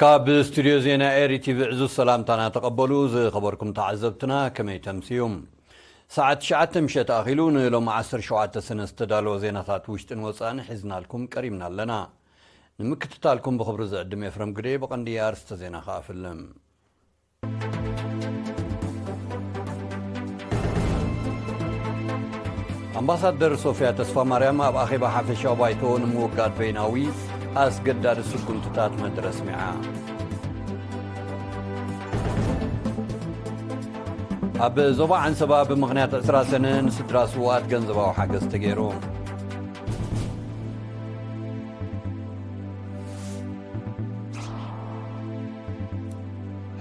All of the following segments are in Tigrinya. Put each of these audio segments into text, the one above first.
ካብ ስቱድዮ ዜና ኤሪ ቲቪ ዕዙዝ ሰላምታና ተቐበሉ። ዝኸበርኩም ተዓዘብትና፣ ከመይ ተምስዩም? ሰዓት ትሽዓተ ምሸት ኣኺሉ ንሎሚ ዓሰርተ ሸውዓተ ሰነ ዝተዳለወ ዜናታት ውሽጥን ወጻእን ሒዝናልኩም ቀሪብና ኣለና። ንምክትታልኩም ብኽብሪ ዝዕድም ኤፍረም ግደይ። ብቐንዲ ኣርእስተ ዜና ከኣፍልም። ኣምባሳደር ሶፊያ ተስፋማርያም ኣብ ኣኼባ ሓፈሻዊ ባይቶ ንምውጋድ በይናዊ ኣስገዳዲ ስጉምትታት መደረ ኣስሚዓ። ኣብ ዞባ ዓንሰባ ብምኽንያት ዕስራ ሰነ ንስድራ ስውኣት ገንዘባዊ ሓገዝ ተገይሩ።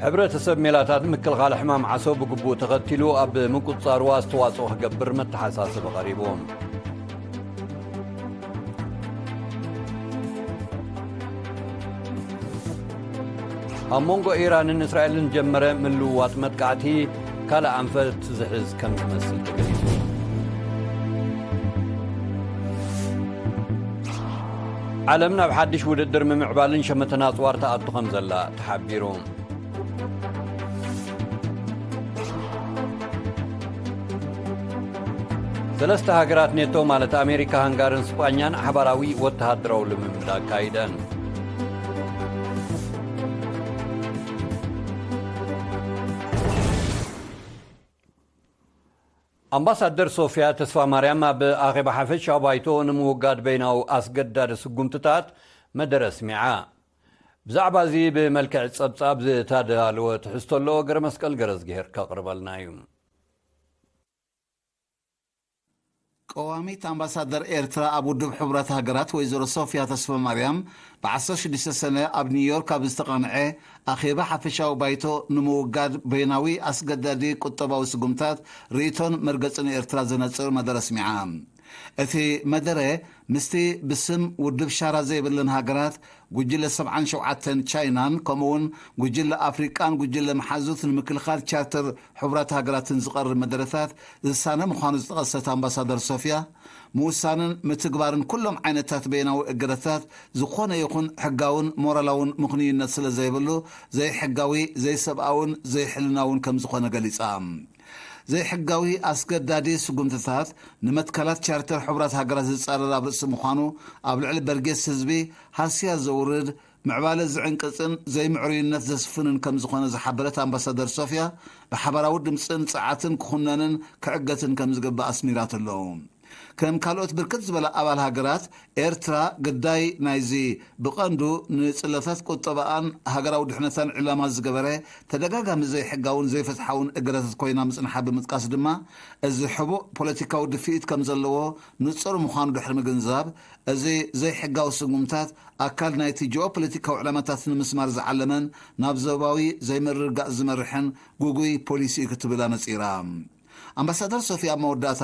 ሕብረተሰብ ሜላታት ምክልኻል ሕማም ዓሶ ብግቡእ ተኸቲሉ ኣብ ምቁጽጻሩ ኣስተዋጽኦ ክገብር መተሓሳሰቢ ቀሪቡ። ኣብ መንጎ ኢራንን እስራኤልን ጀመረ ምልውዋጥ መጥቃዕቲ ካልእ ኣንፈት ዝሕዝ ከም ዝመስል ተገሊጹ። ዓለም ናብ ሓድሽ ውድድር ምምዕባልን ሸመተን ኣጽዋር ትኣቱ ከም ዘላ ተሓቢሩ። ሰለስተ ሃገራት ኔቶ ማለት ኣሜሪካ፣ ሃንጋርን ስጳኛን ሓባራዊ ወተሃደራዊ ልምምድ ኣካይደን። ኣምባሳደር ሶፊያ ተስፋ ማርያም ኣብ ኣኼባ ሓፈሻዊ ባይቶ ንምውጋድ በይናዊ ኣስገዳዲ ስጉምትታት መደረ ኣስሚዓ። ብዛዕባ እዚ ብመልክዕ ጸብጻብ ዝተዳለወ ትሕዝቶ ኣሎ፣ ገረ መስቀል ገረዝግሄር ከቕርበልና እዩ። ቀዋሚት ኣምባሳደር ኤርትራ ኣብ ውድብ ሕቡራት ሃገራት ወይዘሮ ሶፊያ ተስፋ ማርያም ብ ዓሰርተ ሽዱሽተ ሰነ ኣብ ኒውዮርክ ኣብ ዝተቐንዐ ኣኼባ ሓፈሻዊ ባይቶ ንምውጋድ በይናዊ ኣስገዳዲ ቁጠባዊ ስጉምታት ርእይቶን መርገጽን ኤርትራ ዘነጽር መደረ ኣስሚዓ። እቲ መደረ ምስቲ ብስም ውድብ ሻራ ዘይብለን ሃገራት፣ ጉጅለ ሰብዓን ሸውዓተን ቻይናን ከምኡውን ጉጅለ ኣፍሪቃን ጉጅለ መሓዙት ንምክልኻል ቻርተር ሕቡራት ሃገራትን ዝቐርብ መደረታት ዝሳነ ምዃኑ ዝጠቐሰት ኣምባሳደር ሶፊያ፣ ምውሳንን ምትግባርን ኩሎም ዓይነታት በይናዊ እገዳታት ዝኾነ ይኹን ሕጋውን ሞራላውን ምኽንይነት ስለ ዘይብሉ፣ ዘይሕጋዊ፣ ዘይሰብኣውን ዘይሕልናውን ከም ዝኾነ ገሊጻ። ዘይሕጋዊ ኣስገዳዲ ስጉምትታት ንመትከላት ቻርተር ሕቡራት ሃገራት ዝጻረር ኣብ ርእሲ ምዃኑ፣ ኣብ ልዕሊ በርጌስ ህዝቢ ሃስያ ዘውርድ፣ ምዕባለ ዝዕንቅጽን ዘይምዕሩይነት ዘስፍንን ከም ዝኾነ ዝሓበረት ኣምባሳደር ሶፊያ፣ ብሓባራዊ ድምጽን ጽዓትን ክኹነንን ክዕገትን ከም ዝግባእ ኣስሚራትሉ። ከም ካልኦት ብርክት ዝበላ ኣባል ሃገራት፣ ኤርትራ ግዳይ ናይዚ ብቐንዱ ንጽለታት ቁጠባኣን ሃገራዊ ድሕነታን ዕላማ ዝገበረ ተደጋጋሚ ዘይሕጋውን ዘይፍትሓውን እገዳታት ኮይና ምጽንሓ ብምጥቃስ ድማ፣ እዚ ሕቡእ ፖለቲካዊ ድፍኢት ከም ዘለዎ ንጹር ምዃኑ ድሕሪ ምግንዛብ፣ እዚ ዘይሕጋዊ ስጉምታት ኣካል ናይቲ ጂኦፖለቲካዊ ዕላማታት ንምስማር ዝዓለመን ናብ ዞባዊ ዘይምርግጋእ ዝመርሕን ግጉይ ፖሊሲ እዩ ክትብል ኣነጺራ። ኣምባሳደር ሶፊያ ኣብ መወዳእታ፣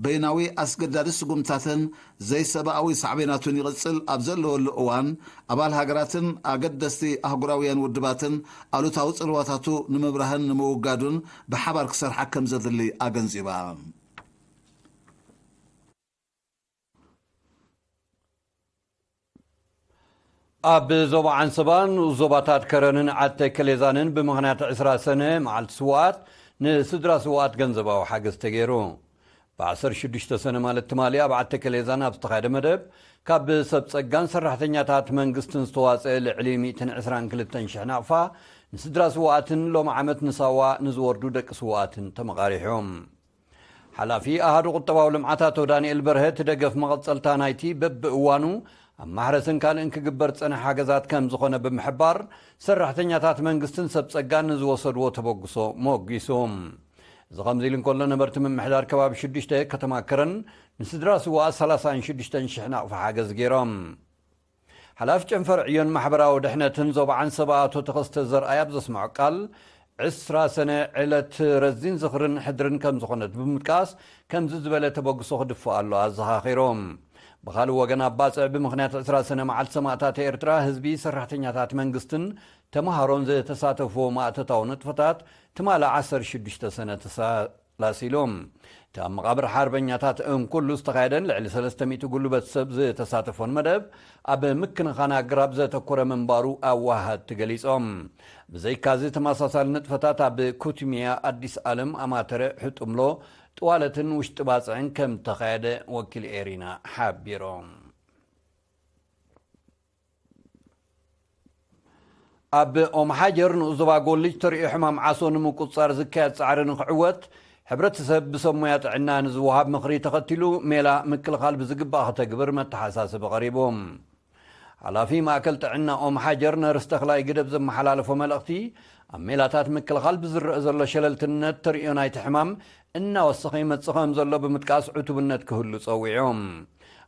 በይናዊ ኣስገዳዲ ስጉምታትን ዘይሰብኣዊ ሳዕቤናቱን ይቕጽል ኣብ ዘለወሉ እዋን፣ ኣባል ሃገራትን ኣገደስቲ ኣህጉራውያን ውድባትን ኣሉታዊ ጽልዋታቱ ንምብራህን ንምውጋዱን ብሓባር ክሰርሓ ከም ዘድሊ ኣገንዚባ። ኣብ ዞባ ዓንሰባን ዞባታት ከረንን ዓተ ከሌዛንን ብምኽንያት ዕስራ ሰነ መዓልቲ ስውኣት ንስድራ ስውኣት ገንዘባዊ ሓገዝ ተገይሩ። ብ ዓሰርተ ሽዱሽተ ሰነ ማለት ትማሊ ኣብ ዓተ ከሌዛን ኣብ ዝተኻየደ መደብ፣ ካብ ሰብ ጸጋን ሰራሕተኛታት መንግስትን ዝተዋጸአ ልዕሊ ሚእትን ዕስራን ክልተን ሽሕ ናቕፋ ንስድራ ስውኣትን ሎም ዓመት ንሳዋ ንዝወርዱ ደቂ ስውኣትን ተመቓሪሑ። ሓላፊ ኣሃዱ ቁጠባዊ ልምዓት ኣቶ ዳንኤል በርሀ፣ እቲ ደገፍ መቐጸልታ ናይቲ በብእዋኑ ኣብ ማሕረስን ካልእን ክግበር ዝጸንሐ ሓገዛት ከም ዝኾነ ብምሕባር፣ ሰራሕተኛታት መንግስትን ሰብ ጸጋን ንዝወሰድዎ ተበግሶ ሞጒሱ። እዚ ከምዚ ኢሉ እንከሎ፣ ነበርቲ ምምሕዳር ከባቢ ሽዱሽተ ከተማ ከረን ንስድራ ስውኣት ሰላሳን ሽዱሽተን ሽሕ ናቕፋ ሓገዝ ገይሮም። ሓላፊ ጨንፈር ዕዮን ማሕበራዊ ድሕነትን ዞባ ዓንሰባ ኣቶ ተኸስተ ዘርኣይ ኣብ ዘስምዖ ቃል፣ ዕስራ ሰነ ዕለት ረዚን ዝኽርን ሕድርን ከም ዝኾነት ብምጥቃስ፣ ከምዚ ዝበለ ተበግሶ ክድፋእ ኣሎ ኣዘኻኺሮም። ብኻልእ ወገን፣ ኣብ ባጽዕ ብምኽንያት ዕስራ ሰነ መዓልቲ ሰማእታት ኤርትራ፣ ህዝቢ፣ ሰራሕተኛታት መንግስትን ተመሃሮን ዝተሳተፍዎ ማእቶታዊ ንጥፈታት ትማሊ ዓሰርተ ሽዱሽተ ሰነ ተሳ-፣ ላሲሎም። እቲ ኣብ መቓብር ሓርበኛታት እንኩሉ ዝተኻየደን ልዕሊ ሰለስተ ሚእቲ ጉልበት ሰብ ዝተሳተፎን መደብ፣ ኣብ ምክንኻን ኣግራብ ዘተኮረ ምንባሩ ኣዋሃድቲ ገሊጾም። ብዘይካዚ፣ ተመሳሳሊ ንጥፈታት ኣብ ኩትሚያ፣ ኣዲስ ኣለም፣ ኣማተረ፣ ሕጡምሎ፣ ጥዋለትን ውሽጢ ባጽዕን ከም ተኻየደ ወኪል ኤሪና ሓቢሮም። ኣብ ኦም ሓጀር ንኡስ ዞባ ጎልጅ ተርእዮ ሕማም ዓሶ ንምቁጽጻር ዝካየድ ጻዕሪ ንክዕወት፣ ሕብረተሰብ ብሰብ ሞያ ጥዕና ንዝወሃብ ምኽሪ ተኸቲሉ ሜላ ምክልኻል ብዝግባእ ከተግብር መተሓሳስቢ ቀሪቡ። ሓላፊ ማእከል ጥዕና ኦም ሓጀር ነርስ ተኽላይ ግደብ ዘመሓላለፎ መልእኽቲ፣ ኣብ ሜላታት ምክልኻል ብዝረአ ዘሎ ሸለልትነት ተርእዮ ናይቲ ሕማም እናወሰኸ ይመጽእ ከም ዘሎ ብምጥቃስ ዕቱብነት ክህሉ ጸዊዑ።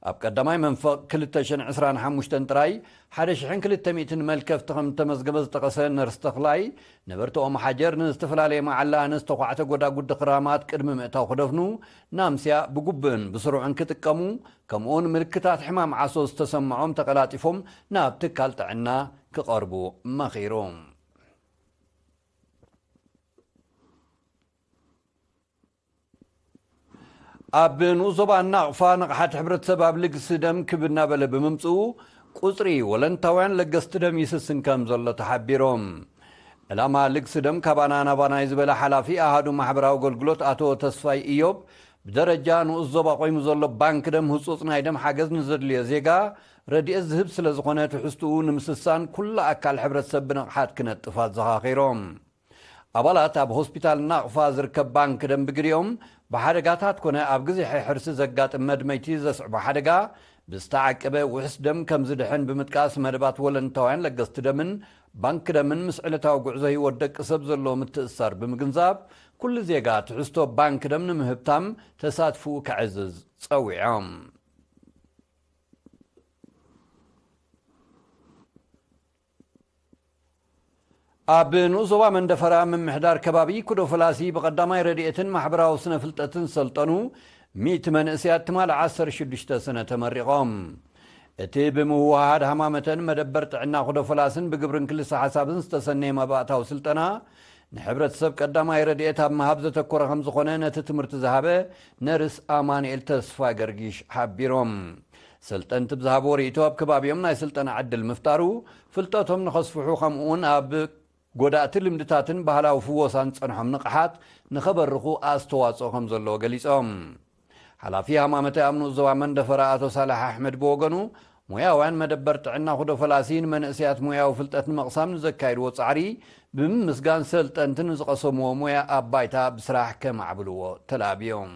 ኣብ ቀዳማይ መንፈቕ ክልተ ሽሕን ዕስራን ሓሙሽተን ጥራይ ሓደ ሽሕን ክልተ ሚእትን መልከፍቲ ከም ዝተመዝገበ ዝጠቐሰ ነርስ ተኽላይ፣ ነበርቲ ኦም ሓጀር ንዝተፈላለየ መዓላ ንዝተዃዕተ ጎዳጉዲ ክራማት ቅድሚ ምእታው ክደፍኑ፣ ናምስያ ብግቡእን ብስሩዕን ክጥቀሙ፣ ከምኡውን ምልክታት ሕማም ዓሶ ዝተሰምዖም ተቐላጢፎም ናብ ትካል ጥዕና ክቐርቡ መኺሩ። ኣብ ንኡስ ዞባ ናቕፋ ንቕሓት ሕብረተሰብ ኣብ ልግሲ ደም ክብ እናበለ ብምምፅኡ፣ ቁፅሪ ወለንታውያን ለገስቲ ደም ይስስን ከም ዘሎ ተሓቢሮም። ዕላማ ልግሲ ደም ካባና ናባና እዩ ዝበለ ሓላፊ ኣሃዱ ማሕበራዊ ኣገልግሎት ኣቶ ተስፋይ ኢዮብ፣ ብደረጃ ንኡስ ዞባ ቆይሙ ዘሎ ባንክ ደም ህፁፅ ናይ ደም ሓገዝ ንዘድልዮ ዜጋ ረድኤት ዝህብ ስለ ዝኾነ፣ ትሕዝትኡ ንምስሳን ኩሉ ኣካል ሕብረተሰብ ብንቕሓት ክነጥፍ ኣዘኻኺሮም። ኣባላት ኣብ ሆስፒታል ናቕፋ ዝርከብ ባንክ ደም ብግዲኦም፣ ብሓደጋታት ኮነ ኣብ ግዜ ሕርሲ ዘጋጥም መድመይቲ ዘስዕቦ ሓደጋ ብዝተዓቀበ ውሕስ ደም ከም ዝድሕን ብምጥቃስ፣ መደባት ወለንታውያን ለገስቲ ደምን ባንክ ደምን ምስ ዕለታዊ ጉዕዞ ህይወት ደቂ ሰብ ዘለዎ ምትእስሳር ብምግንዛብ፣ ኩሉ ዜጋ ትሕዝቶ ባንክ ደም ንምህብታም ተሳትፍኡ ከዕዝዝ ጸዊዖም። ኣብ ንኡስ ዞባ መንደፈራ ምምሕዳር ከባቢ ኩዶ ፈላሲ ብቐዳማይ ረድኤትን ማሕበራዊ ስነ ፍልጠትን ሰልጠኑ ሚእቲ መንእሰያት ትማሊ ዓሰርተ ሽዱሽተ ሰነ ተመሪቖም። እቲ ብምውህሃድ ሃማመተን መደበር ጥዕና ኩዶ ፈላስን ብግብርን ክልሰ ሓሳብን ዝተሰነየ መባእታዊ ስልጠና፣ ንሕብረተሰብ ቀዳማይ ረድኤት ኣብ ምሃብ ዘተኮረ ከም ዝኾነ ነቲ ትምህርቲ ዝሃበ ነርስ ኣማኑኤል ተስፋ ገርጊሽ ሓቢሮም። ሰልጠንቲ ብዝሃብዎ ርእይቶ፣ ኣብ ከባቢኦም ናይ ስልጠና ዕድል ምፍጣሩ፣ ፍልጠቶም ንኸስፍሑ፣ ከምኡውን ኣብ ጎዳእቲ ልምድታትን ባህላዊ ፍወሳን ዝጸንሖም ንቕሓት ንኸበርኹ ኣስተዋጽኦ ከም ዘለዎ ገሊጾም። ሓላፊ ሃማመተ ኣብ ንኡስ ዞባ መንደፈራ ኣቶ ሳልሕ ኣሕመድ ብወገኑ፣ ሞያውያን መደበር ጥዕና ኩዶ ፈላሲ ንመንእሰያት ሞያዊ ፍልጠት ንምቕሳም ንዘካይድዎ ጻዕሪ ብምምስጋን፣ ሰልጠንቲ ንዝቐሰምዎ ሞያ ኣብ ባይታ ብስራሕ ከማዕብልዎ ተላብዮም።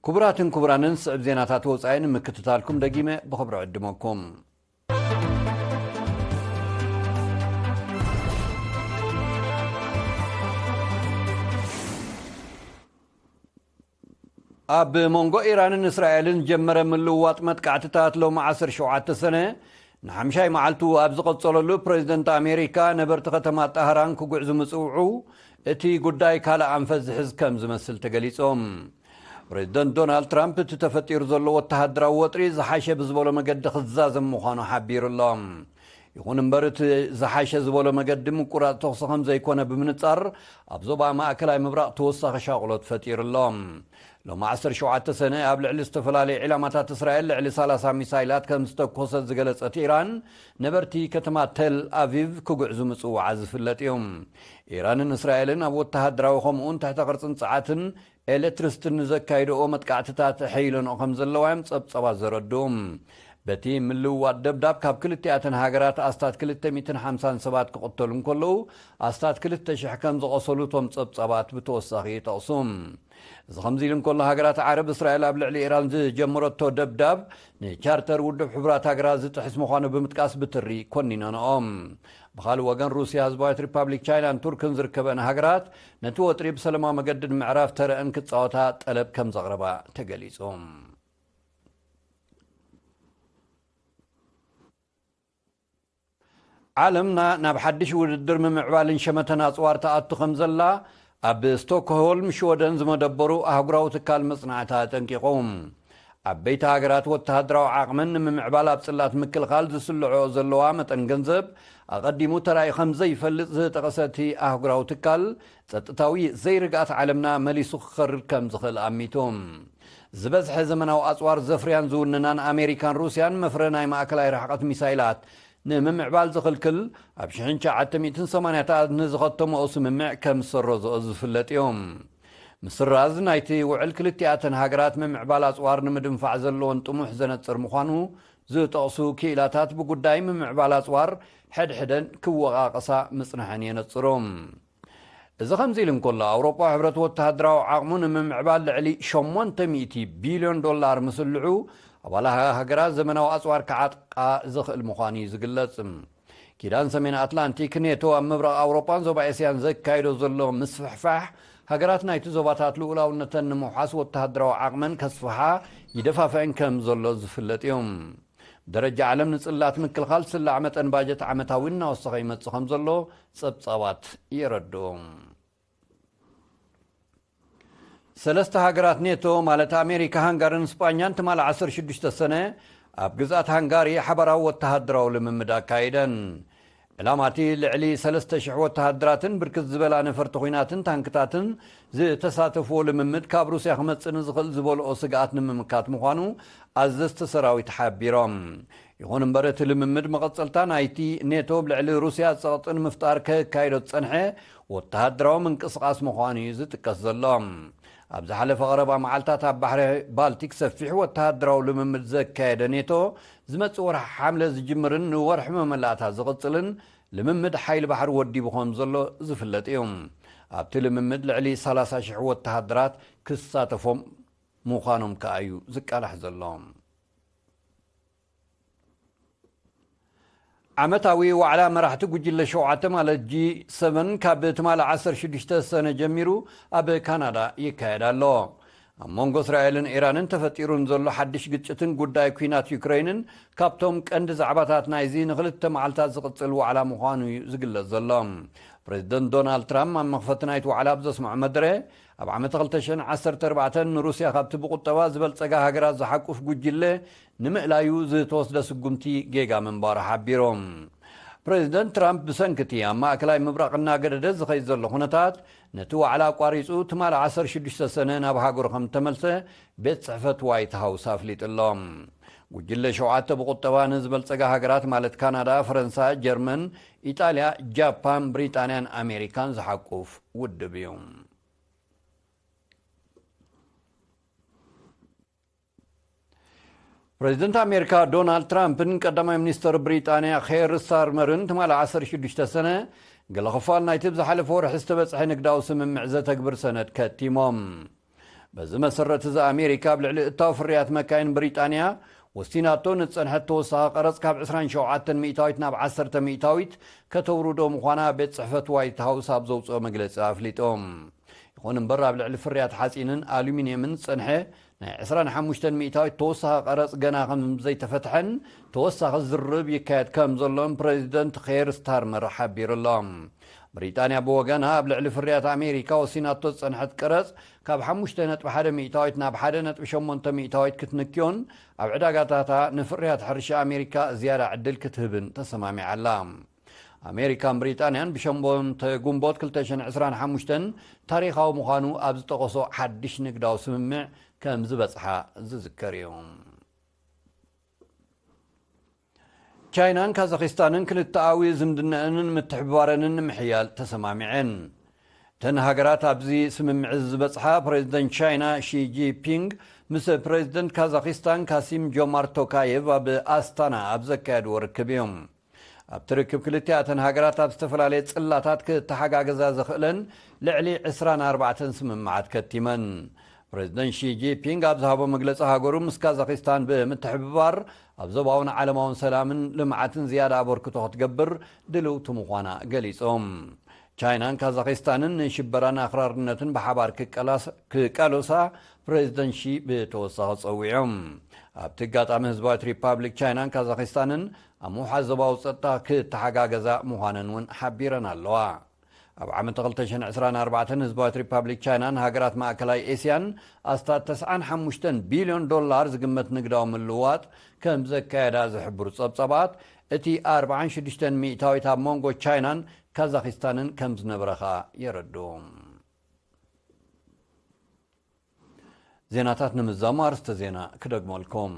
ክቡራትን ክቡራንን፣ ስዕብ ዜናታት ወጻኢ ንምክትታልኩም ደጊመ ብኽብሪ ዕድመኩም። ኣብ መንጎ ኢራንን እስራኤልን ጀመረ ምልውዋጥ መጥቃዕትታት ሎሚ ዓሰርተ ሸውዓተ ሰነ ንሓምሻይ መዓልቱ ኣብ ዝቐጸለሉ፣ ፕሬዚደንት ኣሜሪካ ነበርቲ ከተማ ጣህራን ክጉዕዙ ምጽውዑ፣ እቲ ጉዳይ ካልእ ኣንፈት ዝሕዝ ከም ዝመስል ተገሊጾም። ፕሬዚደንት ዶናልድ ትራምፕ፣ እቲ ተፈጢሩ ዘሎ ወተሃደራዊ ወጥሪ ዝሓሸ ብዝበሎ መገዲ ክዛዘም ምዃኑ ሓቢሩ ኣሎ። ይኹን እምበር፣ እቲ ዝሓሸ ዝበሎ መገዲ ምቁራጽ ተኹሲ ከም ዘይኮነ ብምንጻር፣ ኣብ ዞባ ማእከላይ ምብራቕ ተወሳኺ ሻቕሎት ፈጢሩ ኣሎ። ሎሚ ዓሰርተ ሸውዓተ ሰነ ኣብ ልዕሊ ዝተፈላለዩ ዒላማታት እስራኤል ልዕሊ ሰላሳ ሚሳይላት ከም ዝተኮሰት ዝገለጸት ኢራን፣ ነበርቲ ከተማ ተል ኣቪቭ ክጉዕዙ ምጽዋዓ ዝፍለጥ እዩ። ኢራንን እስራኤልን ኣብ ወተሃደራዊ ከምኡውን ትሕተ ቅርጽን ጸዓትን ኤሌክትሪስትን ንዘካይድኦ መጥቃዕትታት ሕይለንኦ ከም ዘለዋ እዮም ጸብጸባት ዘረድኡ። በቲ ምልውዋጥ ደብዳብ ካብ ክልቲኣተን ሃገራት ኣስታት ክልተ ሚእትን ሓምሳን ሰባት ክቕተሉ እንከለዉ፣ ኣስታት ክልተ ሽሕ ከም ዝቐሰሉ እቶም ጸብጸባት ብተወሳኺ ይጠቕሱ። እዚ ከምዚ ኢሉ እንከሎ፣ ሃገራት ዓረብ፣ እስራኤል ኣብ ልዕሊ ኢራን ዝጀመረቶ ደብዳብ ንቻርተር ውድብ ሕቡራት ሃገራት ዝጥሕስ ምዃኑ ብምጥቃስ ብትሪ ኮኒነንኦ። ብኻልእ ወገን፣ ሩስያ፣ ህዝባዊት ሪፓብሊክ ቻይናን ቱርክን ዝርከበን ሃገራት፣ ነቲ ወጥሪ ብሰላማዊ መገዲ ንምዕራፍ ተረአን ክጻወታ ጠለብ ከም ዘቕረባ ተገሊጹ። ዓለምና ናብ ሓድሽ ውድድር ምምዕባልን ሸመተን ኣጽዋር ትኣቱ ከም ዘላ፣ ኣብ ስቶክሆልም ሽወደን ዝመደበሩ ኣህጉራዊ ትካል መጽናዕቲ ኣጠንቂቑ። ዓበይቲ ሃገራት ወተሃደራዊ ዓቕመን ንምምዕባል ኣብ ጽላት ምክልኻል ዝስልዖ ዘለዋ መጠን ገንዘብ ኣቐዲሙ ተራእዩ ከም ዘይፈልጥ ዝጠቐሰ እቲ ኣህጉራዊ ትካል፣ ጸጥታዊ ዘይርግኣት ዓለምና መሊሱ ክኸርር ከም ዝኽእል ኣሚቱ። ዝበዝሐ ዘመናዊ ኣጽዋር ዘፍርያን ዝውንናን ኣሜሪካን ሩስያን መፍረ ናይ ማእከላይ ርሕቀት ሚሳይላት ንምምዕባል ዝኽልክል ኣብ ሽሕን ትሽዓተ ሚእትን ሰማንያታት ንዝኸተምኦ ስምምዕ ከም ዝሰረዝኦ ዝፍለጥ እዩ። ምስራዝ ናይቲ ውዕል ክልቲኣተን ሃገራት ምምዕባል ኣጽዋር ንምድንፋዕ ዘለዎን ጥሙሕ ዘነጽር ምዃኑ ዝጠቕሱ ክኢላታት፣ ብጉዳይ ምምዕባል ኣጽዋር ሕድሕደን ክወቓቐሳ ምጽንሐን የነጽሩ። እዚ ከምዚ ኢሉ እንከሎ፣ ኣውሮጳዊ ሕብረት ወተሃደራዊ ዓቕሙ ንምምዕባል ልዕሊ ሸሞንተ ሚእቲ ቢልዮን ዶላር ምስልዑ፣ ኣባላት ሃገራት ዘመናዊ ኣጽዋር ክዓጥቃ ዝኽእል ምዃኑ እዩ ዝግለጽ። ኪዳን ሰሜን ኣትላንቲክ ኔቶ ኣብ ምብራቕ ኣውሮጳን ዞባ ኤስያን ዘካይዶ ዘሎ ምስፍሕፋሕ፣ ሃገራት ናይቲ ዞባታት ልኡላውነተን ንምውሓስ ወተሃደራዊ ዓቕመን ከስፍሓ ይደፋፍዐን ከም ዘሎ ዝፍለጥ እዩ። ደረጃ ዓለም ንጽላት ምክልኻል ዝስላዕ መጠን ባጀት ዓመታዊ እናወሰኸ ይመጽእ ከም ዘሎ ጸብጻባት የረድኡ። ሰለስተ ሃገራት ኔቶ፣ ማለት ኣሜሪካ፣ ሃንጋርን ስጳኛን፣ ትማሊ ዓሰርተ ሽዱሽተ ሰነ ኣብ ግዝኣት ሃንጋሪ ሓባራዊ ወተሃደራዊ ልምምድ ኣካይደን። ዕላማ እቲ ልዕሊ ሰለስተ ሽሕ ወተሃደራትን ብርክት ዝበላ ነፈርቲ ኲናትን ታንክታትን ዝተሳተፍዎ ልምምድ፣ ካብ ሩስያ ክመጽእ ንዝኽእል ዝበልኦ ስግኣት ንምምካት ምዃኑ ኣዘዝቲ ሰራዊት ሓቢሮም። ይኹን እምበር፣ እቲ ልምምድ መቐጸልታ ናይቲ ኔቶ ኣብ ልዕሊ ሩስያ ጸቕጢ ንምፍጣር ከካይዶ ዝጸንሐ ወተሃደራዊ ምንቅስቓስ ምዃኑ እዩ ዝጥቀስ ዘሎ። ኣብ ዝሓለፈ ቀረባ መዓልታት ኣብ ባሕሪ ባልቲክ ሰፊሕ ወተሃደራዊ ልምምድ ዘካየደ ኔቶ፣ ዝመጽእ ወርሒ ሓምለ ዝጅምርን ንወርሒ መመላእታ ዝቕጽልን ልምምድ ሓይሊ ባሕሪ ወዲቡ ከም ዘሎ ዝፍለጥ እዩ። ኣብቲ ልምምድ ልዕሊ ሰላሳ ሽሕ ወተሃደራት ክሳተፎም ምዃኖም ከኣ እዩ ዝቃላሕ ዘሎ። ዓመታዊ ዋዕላ መራሕቲ ጉጅለ ሸውዓተ፣ ማለት ጂ ሰቨን፣ ካብ ትማሊ ዓሰርተ ሽዱሽተ ሰነ ጀሚሩ ኣብ ካናዳ ይካየድ ኣሎ። ኣብ መንጎ እስራኤልን ኢራንን ተፈጢሩ ንዘሎ ሓድሽ ግጭትን ጉዳይ ኲናት ዩክረይንን ካብቶም ቀንዲ ዛዕባታት ናይዚ ንኽልተ መዓልታት ዝቕጽል ዋዕላ ምዃኑ እዩ ዝግለጽ ዘሎ። ፕሬዚደንት ዶናልድ ትራምፕ ኣብ መኽፈቲ ናይቲ ዋዕላ ኣብ ዘስምዖ መደረ፣ ኣብ ዓመተ ክልተ ሽሕን ዓሰርተ ኣርባዕተን ንሩስያ ካብቲ ብቁጠባ ዝበልጸጋ ሃገራት ዝሓቁፍ ጉጅለ ንምእላዩ ዝተወስደ ስጉምቲ ጌጋ ምንባሩ ሓቢሩ። ፕሬዚደንት ትራምፕ ብሰንኪ እቲ ኣብ ማእከላይ ምብራቕ እናገደደ ዝኸይድ ዘሎ ኩነታት፣ ነቲ ዋዕላ ኣቋሪጹ ትማሊ ዓሰርተ ሽዱሽተ ሰነ ናብ ሃገሩ ከም ዝተመልሰ ቤት ጽሕፈት ዋይት ሃውስ ኣፍሊጡ ኣሎ። ጉጅለ ሸውዓተ ብቁጠባ ንዝበልጸጋ ሃገራት፣ ማለት ካናዳ፣ ፈረንሳ፣ ጀርመን፣ ኢጣልያ፣ ጃፓን፣ ብሪጣንያን ኣሜሪካን ዝሓቁፍ ውድብ እዩ። ፕሬዚደንት ኣሜሪካ ዶናልድ ትራምፕን ቀዳማይ ሚኒስተር ብሪጣንያ ኬር ስታርመርን ትማሊ ዓሰርተ ሽዱሽተ ሰነ ገለ ክፋል ናይቲ ብዝሓለፈ ወርሒ ዝተበጽሐ ንግዳዊ ስምምዕ ዘተግብር ሰነድ ከቲሞም። በዚ መሰረት፣ እዚ ኣሜሪካ ኣብ ልዕሊ እታው ፍርያት መካይን ብሪጣንያ ወሲናቶ ንጸንሐት ተወሳኺ ቀረጽ ካብ ዕስራን ሸውዓተን ሚእታዊት ናብ ዓሰርተ ሚእታዊት ከተውርዶ ምዃና ቤት ጽሕፈት ዋይት ሃውስ ኣብ ዘውጽኦ መግለጺ ኣፍሊጦም። ይኹን እምበር፣ ኣብ ልዕሊ ፍርያት ሓጺንን ኣሉሚንየምን ዝጸንሐ ናይ ዕስራን ሓሙሽተን ሚእታዊት ተወሳኺ ቀረጽ ገና ከም ዘይተፈትሐን ተወሳኺ ዝርርብ ይካየድ ከም ዘሎን ፕሬዚደንት ኬር ስታርመር ሓቢሩ ኣሎ። ብሪጣንያ ብወገና፣ ኣብ ልዕሊ ፍርያት ኣሜሪካ ወሲናቶ ዝጸንሐት ቀረጽ ካብ ሓሙሽተ ነጥቢ ሓደ ሚእታዊት ናብ ሓደ ነጥቢ ሸሞንተ ሚእታዊት ክትንክዮን፣ ኣብ ዕዳጋታታ ንፍርያት ሕርሻ ኣሜሪካ ዝያዳ ዕድል ክትህብን ተሰማሚዓ ኣላ። ኣሜሪካን ብሪጣንያን ብሸሞንተ ጉንቦት ክልተ ሽሕን ዕስራን ሓሙሽተን ታሪኻዊ ምዃኑ ኣብ ዝጠቐሶ ሓድሽ ንግዳዊ ስምምዕ ከም ዝበጽሓ ዝዝከር እዩ። ቻይናን ካዛኺስታንን ክልተኣዊ ዝምድነአንን ምትሕብባረንን ንምሕያል ተሰማሚዐን። እተን ሃገራት ኣብዚ ስምምዕ ዝበጽሓ፣ ፕሬዚደንት ቻይና ሺ ጂንፒንግ ምስ ፕሬዚደንት ካዛኺስታን ካሲም ጆማርት ቶካየቭ ኣብ ኣስታና ኣብ ዘካየድዎ ርክብ እዮም። ኣብቲ ርክብ፣ ክልቲኣተን ሃገራት ኣብ ዝተፈላለየ ጽላታት ክተሓጋገዛ ዘኽእለን ልዕሊ ዕስራን ኣርባዕተን ስምምዓት ከቲመን። ፕሬዚደንት ሺ ጂንፒንግ ኣብ ዝሃቦ መግለጺ፣ ሃገሩ ምስ ካዛኺስታን ብምትሕብባር ኣብ ዞባውን ዓለማውን ሰላምን ልምዓትን ዝያዳ ኣበርክቶ ክትገብር ድልውቲ ምዃና ገሊጾም። ቻይናን ካዛኺስታንን ንሽበራን ኣኽራርነትን ብሓባር ክቀላስ-፣ ክቃለሳ ፕሬዚደንት ሺ ብተወሳኺ ጸዊዖም። ኣብቲ ኣጋጣሚ፣ ህዝባዊት ሪፓብሊክ ቻይናን ካዛኺስታንን ኣብ ምውሓስ ዞባዊ ጸጥታ ክተሓጋገዛ ምዃነን እውን ሓቢረን ኣለዋ። ኣብ ዓመት ክልተ ሽሕን ዕስራን ኣርባዕተን ህዝባዊት ሪፓብሊክ ቻይናን ሃገራት ማእከላይ ኤስያን ኣስታት ተስዓን ሓሙሽተን ቢልዮን ዶላር ዝግመት ንግዳዊ ምልውዋጥ ከም ዘካየዳ ዝሕብሩ ጸብጻባት፣ እቲ ኣርባዓን ሽዱሽተን ሚእታዊት ኣብ መንጎ ቻይናን ካዛኺስታንን ከም ዝነበረ ኸኣ የረድኡ። ዜናታት ንምዛሙ ኣርስተ ዜና ክደግመልኩም።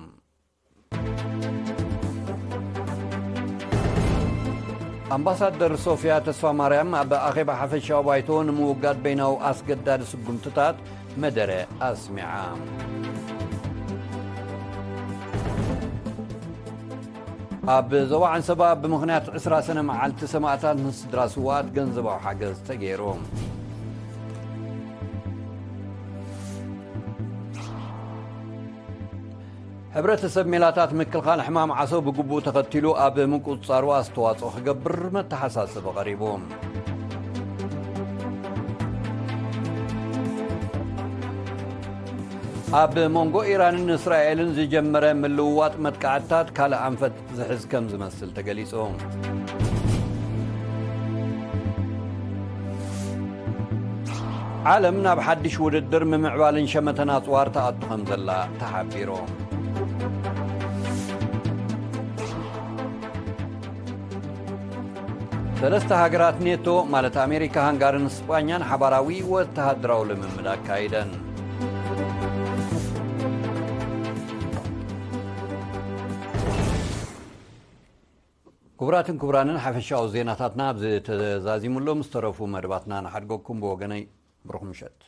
ኣምባሳደር ሶፊያ ተስፋ ማርያም ኣብ ኣኼባ ሓፈሻዊ ባይቶ ንምውጋድ በይናዊ ኣስገዳዲ ስጉምትታት መደረ ኣስሚዓ። ኣብ ዞባ ዓንሰባ ብምኽንያት ዕስራ ሰነ መዓልቲ ሰማእታት ንስድራ ስዋኣት ገንዘባዊ ሓገዝ ተገይሩ። ሕብረተሰብ ሜላታት ምክልኻል ሕማም ዓሶ ብግቡእ ተኸቲሉ ኣብ ምቁጽጻሩ ኣስተዋጽኦ ክገብር መተሓሳሰቢ ቀሪቡ። ኣብ መንጎ ኢራንን እስራኤልን ዝጀመረ ምልውዋጥ መጥቃዕትታት ካልእ ኣንፈት ዝሕዝ ከም ዝመስል ተገሊጹ። ዓለም ናብ ሓድሽ ውድድር ምምዕባልን ሸመተን ኣጽዋር ትኣቱ ከም ዘላ ተሓቢሩ። ሰለስተ ሃገራት ኔቶ ማለት ኣሜሪካ፣ ሃንጋርን ስጳኛን ሓባራዊ ወተሃደራዊ ልምምድ ኣካይደን። ክቡራትን ክቡራንን፣ ሓፈሻዊ ዜናታትና ኣብዚ ተዛዚሙ ኣሎ። ምስ ተረፉ መደባትና ንሓድገኩም። ብወገነይ ብሩኽ ምሸት።